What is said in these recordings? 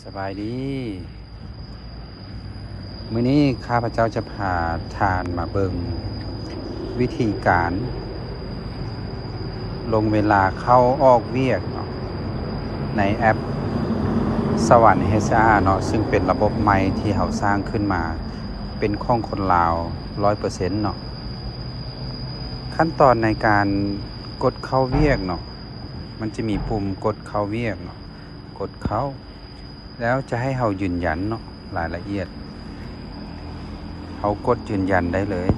ສະບາຍດີ ມື້ນີ້ຂ້າພະເຈົ້າຈະພາທ່ານມາເບິ່ງວິທີການລົງເວລາເຂົ້າອອກວຽກເນາະ ໃນແອັບສະຫວັນເອັດຊອາເນາະ ຊຶ່ງເປັນລະບົບໃໝ່ທີ່ເຮົາສ້າງຂຶ້ນມາ ເປັນຂອງຄົນລາວຮ້ອຍເປີເຊັນເນາະ. ຂັ້ນຕອນໃນການກົດເຂົ້າວຽກເນາະ ມັນຈະມີປຸ່ມກົດເຂົ້າວຽກເນາະ ກົດເຂົ້າ ແລ້ວຈະໃຫ້ເຮົາຢືນຢັນເນາະ ລາຍລະອຽດ ເຮົາກົດຢືນຢັນໄດ້ເລີຍ.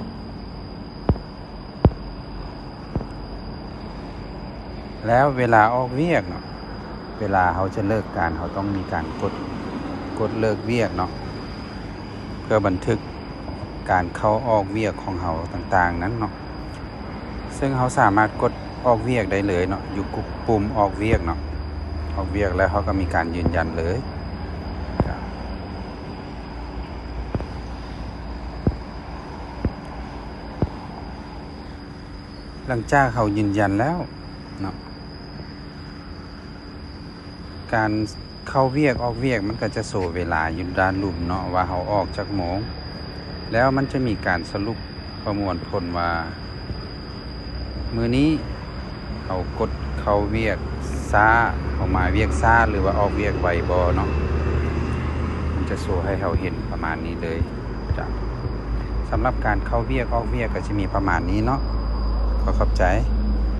ແລ້ວເວລາອອກວຽກເນາະ ເວລາເຮົາຈະເລີກການ ເຮົາຕ້ອງມີການກົດ ກົດເລີກວຽກເນາະ ເພື່ອບັນທຶກການເຂົ້າອອກວຽກຂອງເຮົາຕ່າງໆນັ້ນເນາະ ເຊິ່ງເຮົາສາມາດກົດອອກວຽກໄດ້ເລີຍເນາະ ຢູ່ປຸ່ມອອກວຽກເນາະ ອອກວຽກແລ້ວເຮົາກໍມີການຢືນຢັນເລີຍ. ຫຼັງຈາກເຮົາຢືນຢັນແລ້ວເນາະ ການເຂົ້າວຽກອອກວຽກມັນກໍຈະໂຊເວລາຢູ່ດ້ານລຸ່ມເນາະ ວ່າເຮົາອອກຈັກໂມງ ແລ້ວມັນຈະມີການສະຫຼຸບປະມວນຜົນວ່າ ມື້ນີ້ເຮົາກົດເຂົ້າວຽກຊ້າ ເຮົາມາວຽກຊ້າ ຫຼືວ່າອອກວຽກໄວບໍ່ເນາະ ມັນຈະໂຊໃຫ້ເຮົາເຫັນປະມານນີ້ເລີຍ. ສຳລັບການເຂົ້າວຽກອອກວຽກກໍຈະມີປະມານນີ້ເນາະ ຂໍຂອບໃຈ.